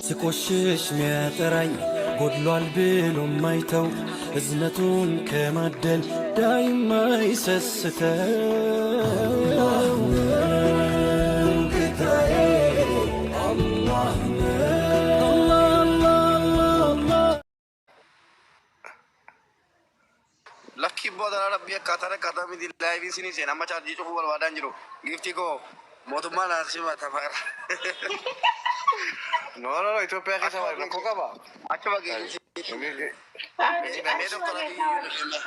ስቆሽሽ ሚያጠራኝ ጎድሏል ብሎ ማይተው እዝነቱን ከማደል ዳይማ ይሰስተው ጌታዬ አላህ ነው። Lakkii ibboo adaraa rabbii akkaataan akkaataa miti laayivii isinii seena amma chaarjii cufuu barbaadaan jiru. Giiftii koo mootummaan haa simata faqara. No, no, no, Itoophiyaa keessa Achuma maal rakkoo geessu. qaba? Achuma geessu. Inni Mee doktor Abiyyi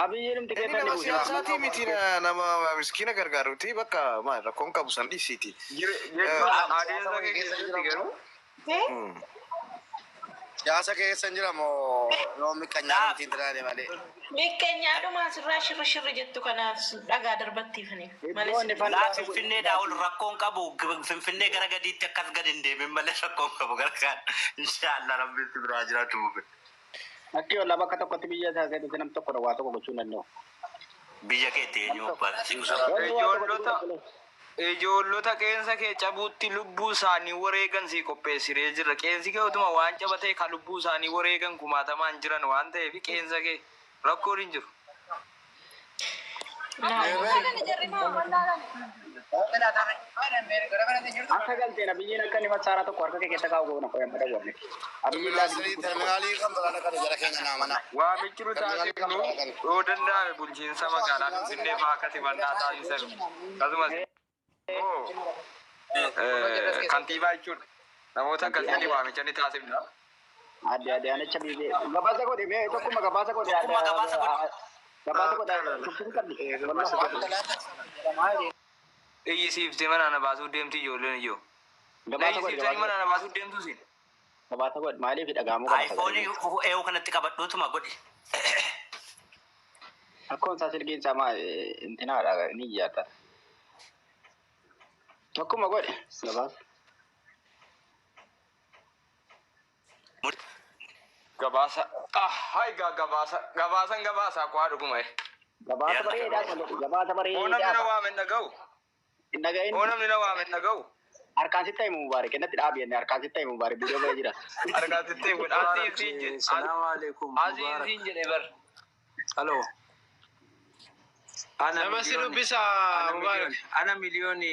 Abiyyiin humti nama keessan ni buusa. siyaasaatii miti nama miskiina gargaaruuti bakka maal rakkoon qabu san dhiisiiti. Jechuun Siyaasa adeemsa kee keessa keessatti jira garuu moo? Siyaasa keessa jira moo yoo miqqanyaa Laaf. nuti hin taane malee. Miqqeenyaadhuma asirraa shirri shirri jettu kanaaf dhagaa darbattiifani malee Iddoo inni sin fandaa Laa Finfinneedhaa ol rakkoon qabu Finfinnee gara gadiitti akkas gad hin deemin malee rakkoon qabu gara kaan inshaallah rabbiin si biraa jiraatu bufe. Akki ollaa bakka tokkotti biyya isaa keessatti nam tokko waa tokko gochuu hin danda'u. Biyya keetti Nam eenyu tokko. abbaan si Wanni waa tokko ijoollota gochuu danda'u. ijoollota qeensa kee cabuutti lubbuu isaanii wareegan sii qopheessinee jirra. Qeensi kee utuma waan caba ta'e ka lubbuu isaanii wareegan kumaatamaan jiran waan ta'eef qeensa kee rakkoon hin jiru. Akka galteen Abiyyiin akka inni massaaraa tokko harka kee keessa kaa'u goona qoy amma dawwanne. Abiyyiin laa Terminaalii terminaalii kan biraa dhaqan jara keenya naa mana. Waamichi nu Terminaalii kan taasifnu biraa dhaqan. yoo danda'ame bulchiinsa magaalaa Finfinnee fa'aa akka simannaa taasisan akkasumas immoo kantiibaa jechuudha. Namoota akkasiitti waamicha ni taasifna. Adde Adaanech Abeebee gabaasa godhe mee tokkuma gabaasa godhe Tokkummaa gabaasa godhe. Gabaasa godhe tuffii qabdi. Gabaasa godhe. Iyyisiiftee mana na baasuu deemti ijoolleen iyyoo. Na Gabaasa godhe iyyisiiftanii gabaasa mana na baasuu deemtu isin. Gabaasa godhe maaliif dhagahamuu qaba iPhone sagaleen. eewu kanatti qabadhuutuma godhi. Akkoon isaa silkiin isaa maa intinaadha ni iyyaata. Tokkuma godhe gabaasa. Gabaasa ah hay gaa gabaasa gabaasan gabaasaa qaa dhuguma. Gabaasa Yalla bareedaa gabaasa. godhe gabaasa Oo namni na bareedaa. waame hin dhaga'u. Hin dhagahin. Oo namni na waame hin dhaga'u. Harkaan sitti himu Mubaarak innatti dhaabi jenne harkaan sitti himu Mubaarak viidiyoo bira jira. Harkaan sitti himu asii siin jedhe Salaamu alaikum asii Mubarak. siin jedhe bar. Halo. Ana Nama si miliyooni dubbisa ana Mubarak. miliyooni ana miliyooni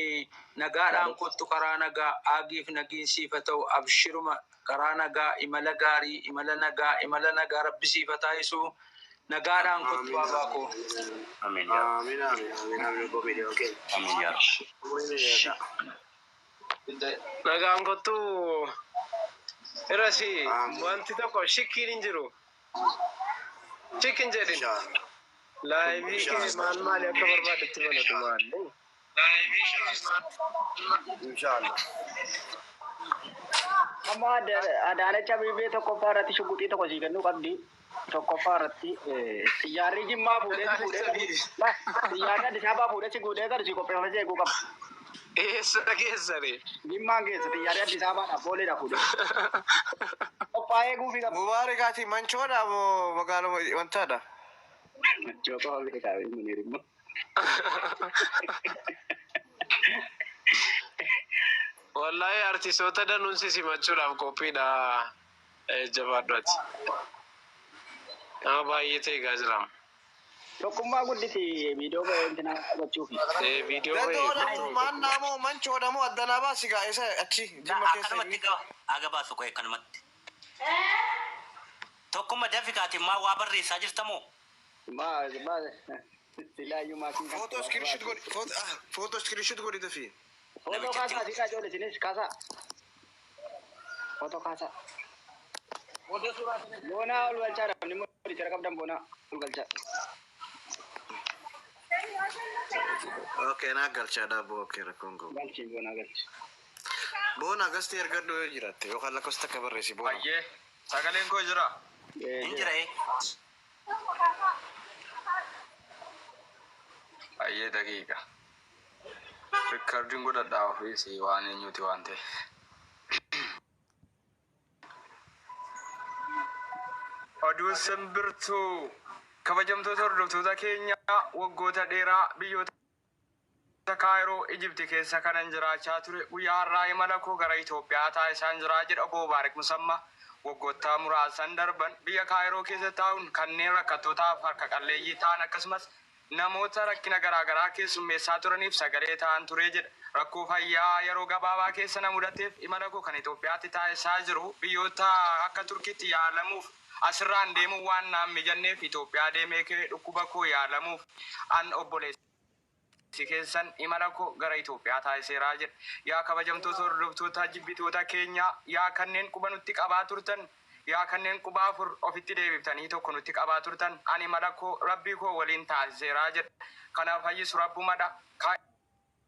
nagaadhaan kottu karaa nagaa aagiif nagiin siif haa ta'u abshiruma karaa nagaa imala gaarii imala nagaa imala nagaa rabbi siif haa taasisu nagaadhaan kottu Amiin baabaa koo. Amiin yaa Rabbi. amiin amiin amiin amiin obbo Miiliyoon keenya. Amiin yaa Rabbi. Umriin dheeradha. Nagaan kottu irasi Amiin. wanti tokko shikkiin hin jiru. Shik hin jedhin. Inshallah. Laayivii kee Inshallah. maal maali akka barbaadetti banatu maalli. Inshallah. Amma Adaanech Abeebee tokkoffaa irratti shugguxii tokko sii kennuu qabdi. Tokkoffaa irratti xiyyaarri Jimmaa fuudhee si fuudhee galu. Xiyyaarri Addis Ababaa fuudhee si fuudhee galu si qopheeffamee si eeguu qaba. Eessa geessare? Jimmaan geessa xiyyaarri Addis Ababaadhaaf Booleedhaaf fuudhee. Qophaa'ee eeguufii qaba. Mubaarak ati manchoodha moo magaaluma wantaadha? Manchoo qofa beekaa Muniir immoo. Wallahi artistoota danuun si simachuudhaaf qophiidha. Jabaadhu ati. Nama baay'eetu eegaa jira. Tokkummaa guddisi viidiyoo bahee intina gochuufi. Viidiyoo bahee Dadoo dha moo maannaa moo manchoodha moo addanaa baasi gaa isa achi La jimma keessa akkanumatti inni. gaba haa gabaasu qoy akkanumatti. Tokkumma dafi kaati maa waa barreessaa jirta moo? Maa maa silaayyuu maatiin kan Photo screenshot godhi photo ah photo screenshot godhi dafii. Footoo Namichatti kaasaa siqaa ijoollee isinis kaasaa. Footoo kaasaa. Boonaa ol galchaa namni immoo jara qabdan boonaa ol galchaa. Okay naa galchaa dhaaboo okay rakkoon qabu. Galchi boonaa galchi. Boona gasti ergadhu yoo jiraatte yookaan lakkoofsa takka barreessi boona. Hayyee sagaleen koo jira. Hin jira ee. Hayyee daqiiqa. Rikkardiin godhadhaa ofiis waan eenyuti waan ta'e. Oduu simbirtuu kabajamtoota hordoftoota keenya waggoota dheeraa biyyoota Kaayiroo Ijipti keessa kanan jiraachaa ture guyyaa har'aa imala koo gara Itoophiyaa taasisaan jiraa jedha obbo Mubaarik Musammaa. Waggoottaa muraasan darban biyya Kaayiroo keessa taa'uun kanneen rakkattootaaf harka qalleeyyii ta'an akkasumas namoota rakkina garaagaraa keessummeessaa turaniif sagalee ta'an ture jedha. Rakkoo fayyaa yeroo gabaabaa keessa na mudateef imala koo kan Itoophiyaatti taasisaa jiru biyyoota akka Turkiitti yaalamuuf asirraan deemuun waan naan mijanneef Itoophiyaa deemee kee dhukkuba koo yaalamuuf an obboleessi keessan imala koo gara Itoophiyaa taasiseeraa jedha. Yaa kabajamtoota hordoftoota jibbitoota keenyaa, yaa kanneen quba nutti qabaa turtan, yaa kanneen quba afur ofitti deebiftanii tokko nutti qabaa turtan, ani imala koo rabbii koo waliin taasiseeraa jedha. Kanaaf fayyisu rabbumadha.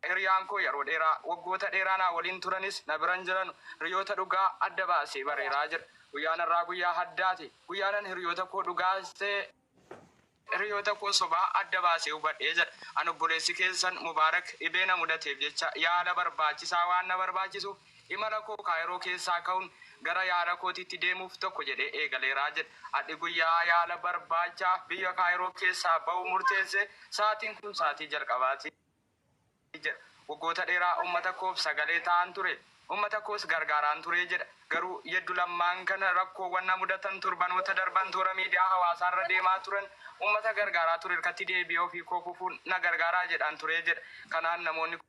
Hiriyaan koo yeroo dheeraa waggoota dheeraa naa waliin turanis na biran jiran hiriyoota dhugaa adda baasee bareeraa jedha. Guyyaan har'aa guyyaa addaati. Guyyaanan hiriyoota koo dhugaas ta'e hiriyoota koo sobaa adda baasee hubadhee jedha. An obboleessi keessan Mubaarak dhibee na mudateef jecha yaala barbaachisaa waan na barbaachisuuf imala koo Kaayiroo keessaa ka'uun gara yaala kootiitti deemuuf tokko jedhee eegaleeraa jedha. Adhi guyyaa yaala barbaachaaf biyya Kaayiroo keessaa ba'u murteesse sa'aatiin kun sa'aatii jalqabaati jedha. Waggoota dheeraa uummata koof sagalee ta'an ture. Uummata koos gargaaraan ture jedha. Garuu yeddu lammaan kana rakkoowwan na mudatan torbanoota darban toora miidiyaa hawaasaarra deemaa turan uummata gargaaraa ture irkatti deebi'ee ofii koo kufuun na gargaaraa jedhaan ture jedha. Kanaan namoonni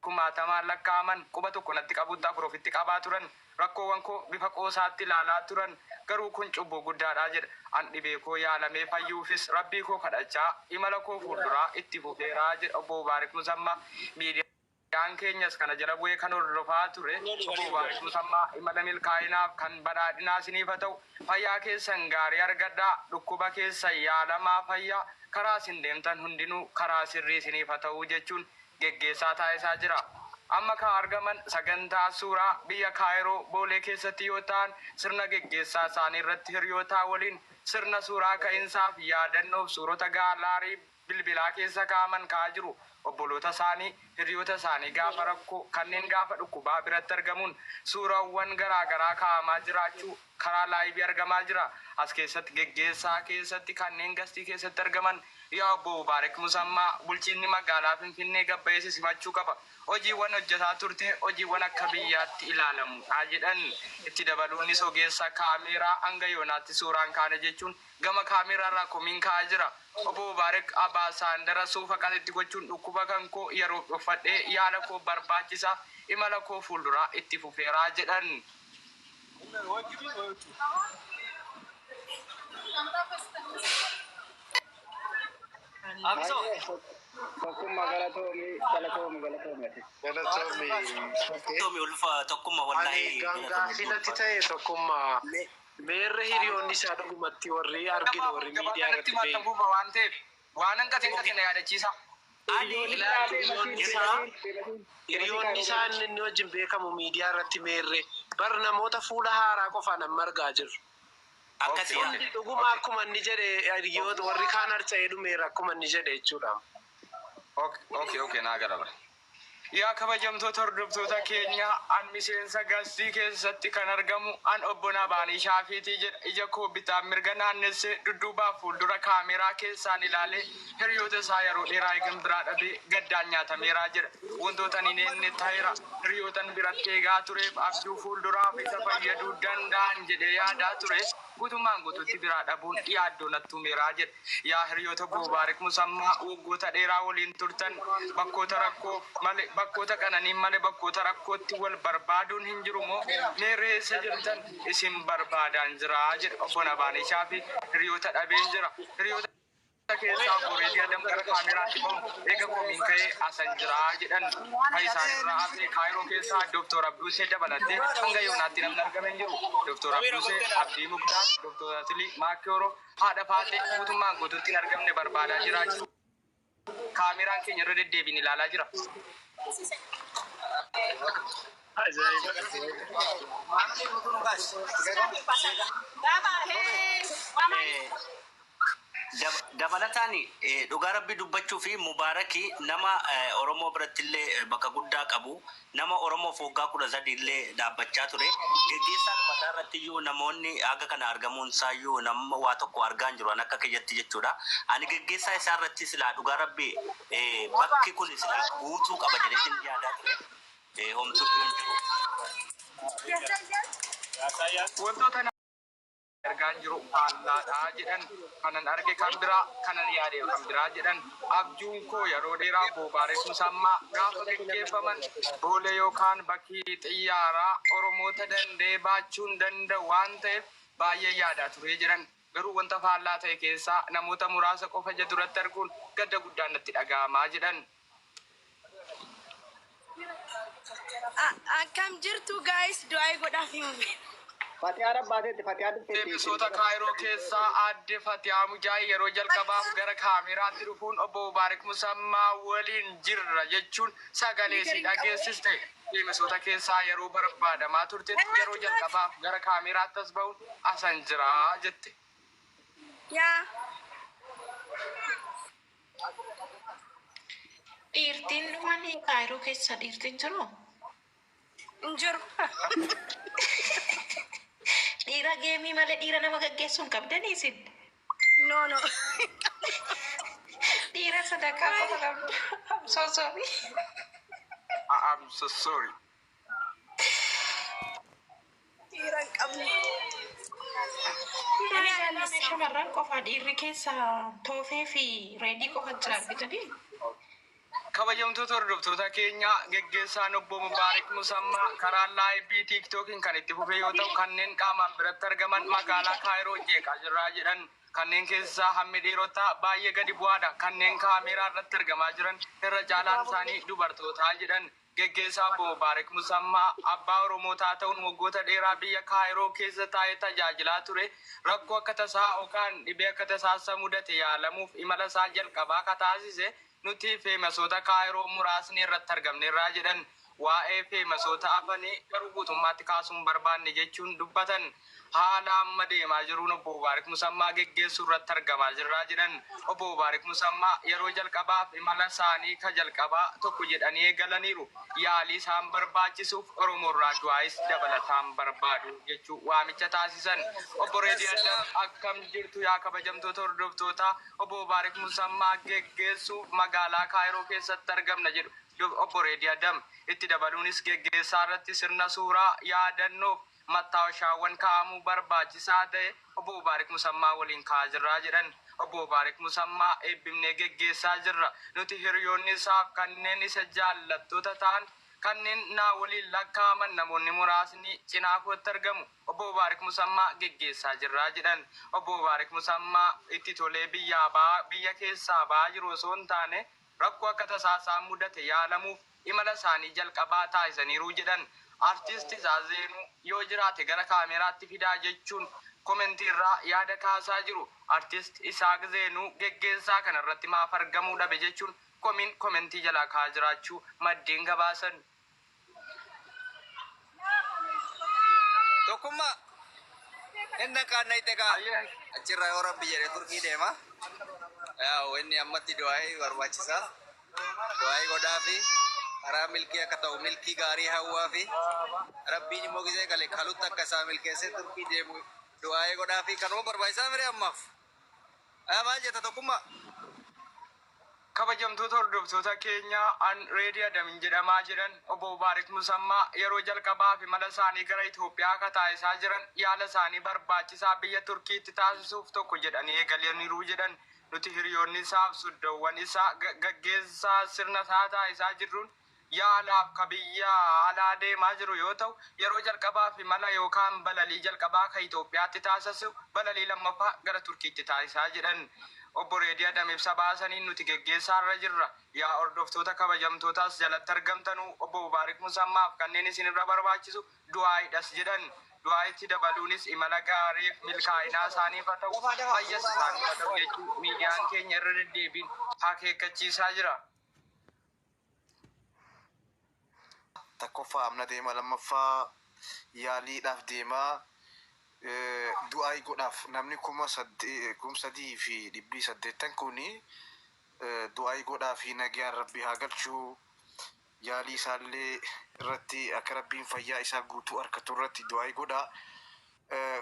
kumaatamaan lakkaa'aman quba tokko natti qabutti afur ofitti qabaa turan rakkoowwan koo bifa qoosaatti ilaalaa turan garuu kun cubbuu guddaadha jedha. An dhibee koo yaalamee fayyuufis rabbii koo kadhachaa imala koo fuulduraa itti fufeeraa jedha obbo Mubaarik Musammaa. Miidiyaan keenyas kana jala bu'ee kan hordofaa ture obbo Mubaarik Musammaa imala milkaa'inaaf kan badhaadhinaa isiniif haa ta'u fayyaa keessan gaarii argadhaa dhukkuba keessan yaalamaa fayyaa karaa isin deemtan hundinuu karaa sirrii isiniif haa ta'u jechuun geggeessaa taasisaa jira. Amma kan argaman sagantaa suuraa biyya Kaayiroo Boolee keessatti yoo ta'an sirna geggeessaa isaanii irratti hiriyootaa waliin sirna suuraa ka'iinsaaf yaadannoof suurota gaalaarii bilbilaa keessa kaa'aman ka'aa jiru. Obboloota isaanii hiriyoota isaanii gaafa rakkoo kanneen gaafa dhukkubaa biratti argamuun suuraawwan garaagaraa kaa'amaa jiraachuu karaa live argamaa jira. As keessatti geggeessaa keessatti kanneen gastii keessatti argaman yaa obbo Mubaarak Musammaa bulchiinni magaalaa Finfinnee gabbayeessi simachuu qaba. Hojiiwwan hojjetaa turte hojiiwwan akka biyyaatti ilaalamudha jedhan. Itti dabaluunis ogeessa kaameeraa hanga yoonaatti suuraan kaane jechuun gama kaameeraarraa komiin ka'aa jira. Obbo Mubaarak Abaasaandara suufa qalitti gochuun dhukkuba kan koo yeroo uffadhee yaala koo barbaachisa imala koo fuulduraa itti fufeeraa jedhan. Abiso. Tokkummaa galatoomii galatoomii galatoomii ati. Galatoomi. Toomi ulfa tokkummaa Ani wallaahi Gaaffii natti ta'e tokkummaa meerre hiriyoonni isaa dhugumatti warri arginu warri miidiyaa Kanatti irratti beeku. maxxanfuufa waan ta'eef waan hanqate hanqate na yaadachiisa. Hiriyoonni isaa inni wajjin beekamu miidiyaa irratti meerre bar namoota fuula haaraa qofaan amma argaa jirru. Akkasii Hundi dhuguma akkuma inni jedhe hiriyoota warri kaan harca'ee dhumeera akkuma inni jedhe jechuudha. Okay, naa gara bara. Yaa kabajamtoota hordoftoota keenya an miseensa gastii keessatti kan argamu an obbo Nabaanii Shaafiitii jedha. Ija koo bitaan mirga naannessee dudduubaaf fuuldura kaameeraa keessaan ilaalee hiriyoota isaa yeroo dheeraa eegan biraa dhabee gaddaan nyaatameeraa jedha. Wantoota ani hin eenne ta'eera. Hiriyootan biratti eegaa tureef abjuu fuulduraaf isa fayyaduu danda'an jedhee yaadaa ture. Guutummaan guutuutti biraa dhabuun yaaddoo natti uumeeraa jedha. Yaa hiriyoota Mubaarak Musammaa waggoota dheeraa waliin turtan bakkoota rakkoo malee bakkoota qananiin malee bakkoota rakkootti wal barbaaduun hin jiru moo meerree eessa jirtan isin barbaadaan jira jedha obbo Nabaanii Shaafi hiriyoota dhabeen jira. Hiriyoota keessaa Boreetii Adam gara kaameraatti bahu eega komiin ka'ee asan jira jedhan kan isaan irraa hafe Kaayiroo keessaa Dooktor Abduusee dabalatee hanga yoonaatti namni argame hin jiru. Dooktor Abduusee, Abdii Muktaar, Dooktor Atilii, Maakiyooroo, haadha Faaxee guutummaan guutuutti hin argamne barbaadaa jiraachuu kaameraan keenya irra deddeebiin ilaalaa jira. Dabalataan dhugaa rabbi dubbachuu fi Mubaarakii nama Oromoo biratti illee bakka guddaa qabu, nama Oromoof waggaa 13 illee dhaabbachaa ture. Geggeessaa mataa irratti iyyuu namoonni haga kana argamuun isaayyuu nama waa tokko argaa hin jiru an akka kiyyatti jechuudha. Ani geggeessaa isaa irratti silaa dhugaa rabbi bakki kun silaa guutuu qaba jedheetin yaadaa ture. Homtuu hin jiru. Wantoota argaan jiru faallaadha jedhan. Kanan arge kan biraa, kanan yaade kan biraa jedhan. Abjuun koo yeroo dheeraa Mubaarak Musammaa gaafa geggeeffaman Boolee yookaan bakki xiyyaaraa Oromoota danda'ee baachuun danda'u waan ta'eef baay'ee yaadaa ture jedhan. Garuu wanta faallaa ta'e keessaa namoota muraasa qofa ija duratti arguun gadda guddaan natti dhaga'amaa jedhan. Akkam jirtu guys? Du'aa godhaaf himume. Fatiyaa rabbaateetti Fatiyaa dhufteetti. Deebisoota Kaayiroo keessaa aadde Fatiyaa Mujaay yeroo jalqabaaf gara kaameraatti dhufuun obbo Mubaarak Musammaa waliin jirra jechuun sagalee si dhageessiste. Deebisoota keessaa yeroo barbaadamaa turtetti yeroo jalqabaaf gara kaameraatti as ba'uun asan jira jette. Yaa. Dhiirtiin dhumanii Kaayiroo keessa dhiirtiin jiru? Hin jiru. Dhiira geemii malee dhiira nama gaggeessuu hin qabdanii isin? No, no. Dhiira sadarkaa qofa qabdu. I'm so sorry. I'm so sorry. Dhiira hin qabnu. Ani shamarran qofa, dhiirri keessa Toofee fi Reedii qofa jira argitanii? Kabajamtoota hordoftoota keenya, geggeessaan obbo Mubaarik Musammaa karaa live TikTokiin kan itti fufe yoo ta'u, kanneen qaamaan biratti argaman magaalaa Kaayiroo jeeqaa jirraa jedhan. Kanneen keessaa hammi dhiirotaa baay'ee gadi bu'aadha. Kanneen kaameeraa irratti argamaa jiran irra caalaan isaanii dubartootaa jedhan. Geggeessaa obbo Mubaarik Musammaa abbaa Oromootaa ta'uun waggoota dheeraa biyya Kaayiroo keessa taa'ee tajaajilaa ture. Rakkoo akka tasaa yookaan dhibee akka tasaa isa mudate yaalamuuf imala isaa jalqabaa ka taasise nuti famousoota Kaayiroo muraasni irratti argamneerraa jedhan. Waa'ee famousoota hafanii garuu guutummaatti kaasuun barbaanne jechuun dubbatan. Haala amma deemaa jiruun obbo Mubaarik Musammaa geggeessuu irratti argamaa jirraa jedhan. Obbo Mubaarik Musammaa yeroo jalqabaaf imala isaanii ka jalqabaa tokko jedhanii eegalaniiru. Yaalii isaan barbaachisuuf Oromoorraa du'aayis dabalataan barbaadu jechuu waamicha taasisan. Obbo Reedii Adam, akkam jirtu yaa kabajamtoota hordoftoota? Obbo Mubaarik Musammaa geggeessuuf magaalaa Kaayiroo keessatti argamna jedhu obbo Reedii Adam. Itti dabaluunis geggeessaa irratti sirna suuraa yaadannoof mattaawashaawwan kaa'amuu barbaachisaa ta'e obbo Mubaarik Musammaa waliin kaa'aa jirraa jedhan. Obbo Mubaarik Musammaa eebbifnee geggeessaa jirra. Nuti hiriyoonni isaaf kanneen isa jaallattoota ta'an, kanneen naa waliin lakkaa'aman namoonni muraasni cinaa kootti argamu. Obbo Mubaarik Musammaa geggeessaa jirraa jedhan. Obbo Mubaarik Musammaa itti tolee biyyaa ba'aa, biyya keessaa ba'aa jiru osoo hin taane, rakkoo akka tasaa isaan mudate yaalamuuf imala isaanii jalqabaa taasisaniiru jedhan. Artiist Isaaq Zeenuu yoo jiraate gara kaameraatti fidaa jechuun commentii irraa yaada kaasaa jiru. Artiist Isaaq Zeenuu geggeessaa kanarratti maaf argamuu dhabe jechuun komiin commentii jalaa ka'aa jiraachuu maddeen gabaasan. Tokkummaa inni qaannayte kaa achirraa yoo rabbi jedhe Turkii deema. Yaa'u inni ammatti du'aa'ii barbaachisaa. Du'aa'ii godhaa fi karaa milkii akka ta'u milkii gaarii hawwaa fi rabbiin immoo gisee gale kalutti akka isaa milkeessee Turkii deemu du'aa'ii godhaa fi kanuma barbaachisaa mire ammaaf. Maal jetta, Tokkummaa? Kabajamtoota hordoftoota keenya, an Reedii Adamin jedhamaa jedhan. Obbo Mubaarik Musammaa yeroo jalqabaaf imala isaanii gara Itoophiyaa akka taasisaa jiran yaala isaanii barbaachisaa biyya Turkiitti taasisuuf tokko jedhanii eegalaniiru jedhan. Nuti hiriyoonni isaaf soddoowwan isaa gaggeessaa sirna isaa taasisaa jirruun yaalaaf ka biyya alaa deemaa jiru yoo ta'u, yeroo jalqabaaf imala yookaan balalii jalqabaa ka Itoophiyaatti taasisu, balalii lammaffaa gara Turkiitti taasisaa jedhan. Obbo Reedii Adam ibsa baasaniin nuti geggeessaa irra jirra. Yaa hordoftoota kabajamtootaas jalatti argamtanuu, obbo Mubaarik Musammaaf kanneen isinirra barbaachisu du'aayidhas jedhan. Du'aayitti dabaluunis imala gaariif milkaa'inaa isaaniif haa ta'u, fayyas isaaniif haa ta'u jechuun miidiyaan keenya irra deddeebiin akeekkachiisaa jira. Tokkoffaa amna deema, lammaffaa yaaliidhaaf deemaa. Du'aa godhaaf namni 3800 kuni du'aa godhaa fi nagaan Rabbi haa galchuu. Yaalii isaallee irratti akka Rabbiin fayyaa isaa guutuu argatu irratti du'aa godhaa.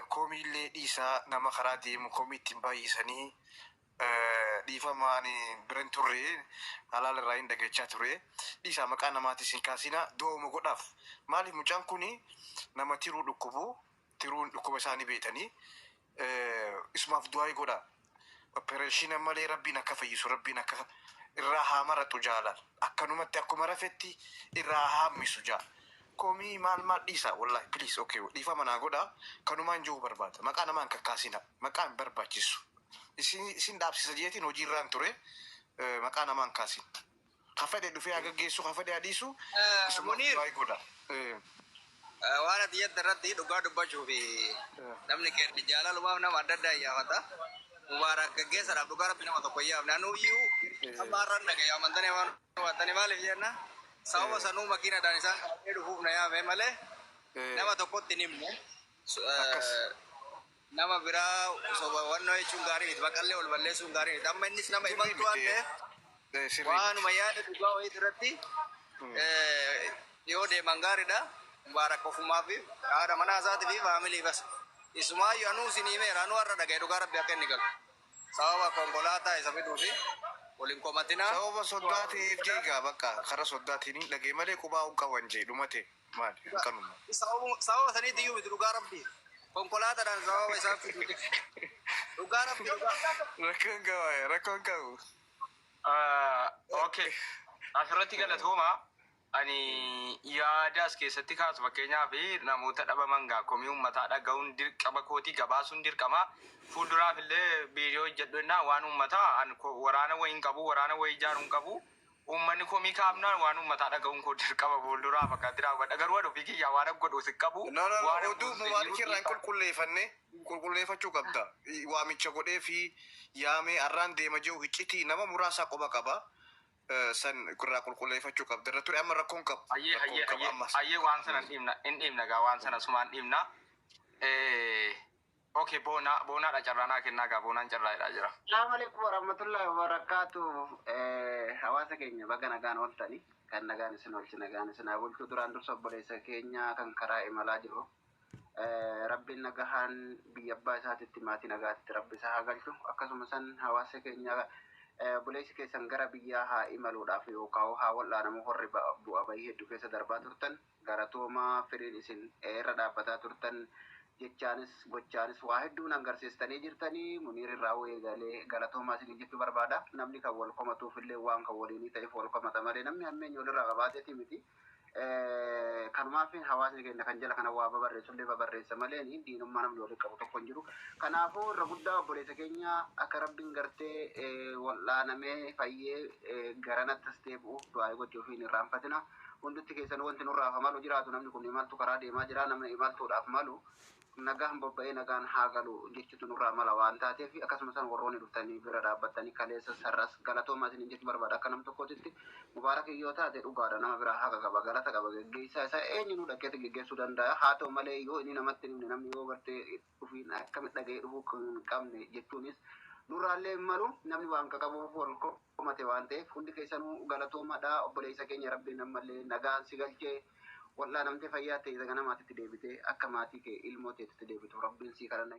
Komiillee dhiisaa, nama karaa deemu komii ittiin baay'isanii. Dhiifamaan bira hin turre, halaala irraa hin dhagachaa ture. Dhiisaa, maqaa namaatis hin kaasina, du'auma godhaaf. Maaliif, mucaan kuni nama tiruu dhukkubu, tiruun dhukkuba isaanii beetanii, isumaaf du'aa godhaa. Operation malee Rabbiin akka fayyisu, Rabbiin akka irraa haa maratu, jaalal. Akkanumatti akkuma rafetti irraa haa hammisu jaa. Komii maal maal dhiisa, wallahi, please, okay, dhiifama naa godhaa, kanumaan jiru barbaada. Maqaa namaa hin kakkaasina, maqaa hin barbaachisu. Isin dhaabsisa jeetiin hojii irraan ture, maqaa namaa hin kaasin. Ka fedhe dhufee haa gaggeessu, ka fedhe haa dhiisu, isumaaf Muniir. du'aa godha. Waan ati jette irratti dhugaa dubbachuu fi namni keenya jaalalumaaf nama adda addaa iyyaafata. Mubaarak gaggeessaadhaaf dhugaa Rabbi nama tokko iyyaafne. Anuyyuu amma har'an dhagaye, amantanii waan hubattanii, maaliif jenna, sababa sanuu makiinadhaan isaan qabatee dhufuuf na yaame malee nama tokkotti hin himne. Nama biraa soba wannoo jechuun gaarii miti. Maqallee ol balleessuun gaarii miti. Amma innis nama Sirrii imaltuu waan miti. ta'eef Sirrii miti. waanuma yaada dhugaa wayii irratti yoo deeman gaariidha. Mubaarak ofumaa fi haadha manaa isaatii fi family bas. Isumaayyuu anuu isin himeera, anuu har'a dhagaye dhugaa Rabbi akka inni galu. Sababa konkolaataa isa fiduu fi waliin komatinaa. Sababa soddaa ta'eef jeegaa, bakka karaa soddaatiin hin dhagee malee qubaa hin qaban jee dhumate maali akkanuma. Sababa saniitti iyyuu miti, dhugaa Rabbi. Konkolaataadhaan sababa isaan fiduuti. Dhugaa Rabbi, dhugaa. Rakkoon qabu, rakkoon qabu. Okay. Asirratti galatooma. Ani yaada as keessatti kaasu, fakkeenyaaf namoota dhabaman gaa komii uummataa dhaga'uun dirqama kootii, gabaasuun dirqama. Fuulduraaf illee viidiyoo hojjedhu jennaan waan uummataa an waraana wayii hin qabu, waraana wayii ijaaruu hin qabu. Uummanni komii kaafnaan waan uummataa dhaga'uun koo dirqama fuulduraaf akkatti raawwadha. Garuu ani ofii kiyyaa waan godhu si qabu. No, no, no, Waan oduu Mubaarak irraa hin qulqulleeffanne, qulqulleeffachuu qabda. Waamicha godhee fi yaamee arraan deema jiru hiccitii nama muraasaa qoba qaba. San irraa qulqulleeffachuu qabda. Irra ture, amma rakkoon qabu. Ayyee. Rakkoon Ayyee. qabu Ayyee. ammas. Ayyee, waan sana hin dhiibna, hin dhiibna gaa, waan sana sumaan dhiibna. Okay, boonaa, boonaadha, carraa naa kennaa gaa, boonaan carraa'edha jira. Assalamu alaikum warahmatullahi wabarakatuh. Hawaasa keenya, baga nagaan ooltani. Kan nagaan isin oolchi, nagaan isin haa bulchu. Duraan dursa obboleessa keenya kan karaa imalaa jiru, Rabbiin nagahaan biyya abbaa isaatitti, maatii nagaatitti Rabbi isa haa galchu. Akkasuma san hawaasa keenya, obboleessi keessan gara biyyaa haa imaluudhaaf yookaan haa wal'aanamu, warri bu'aa bahii hedduu keessa darbaa turtan, galatoomaa. Firiin isin irra dhaabbataa turtan, jechaanis gochaanis waa hedduun agarsiistanii jirtanii, Muniir irraa eegalee galatoomaa isin jechuu barbaada. Namni kan wal komatuuf illee waan kan waliinii ta'eef wal komata malee namni hammeenya walirraa qabaateeti miti. Kanumaaf hawaasni keenya kan jala kana waa babarreessu illee babarreessa malee diinummaa namni waliin qabu tokko hin jiru. Kanaafuu irra guddaa obboleessa keenya akka Rabbiin gartee wal'aanamee fayyee garanattis deebi'u du'aa gochuuf hin irraanfatina. Hundutti keessan wanti nurraa malu jiraatu, namni kun imaltu karaa deemaa jira, namni imaltuudhaaf malu nagaan bobba'ee nagaan haa galu jechuutu nurraa mala waan taateef, akkasumas warroonni dhuftanii bira dhaabbattanii kaleessa sarras galatoomaa isin jechuu barbaada. Akka nam tokkootitti Mubaarak yoo taate dhugaadha, nama biraa haqa qaba, galata qaba. Geggeessaa isaa eenyu nu dhaqeeti geggeessuu danda'a. Haa ta'u malee yoo inni namatti himne, namni yoo gartee dhufiin akkamitti dhaga'ee dhufuu kan qabne jechuunis nurraallee hin malu. Namni waan qabuuf wal komate waan ta'eef, hundi keessanuu galatoomaadha. Obboleessa keenya Rabbiin ammallee nagaan si galchee, wal'aanamtee fayyaa ta'e ganamaatitti deebitee akka maatii kee ilmoo teetitti deebitu Rabbiin sii kadhanna.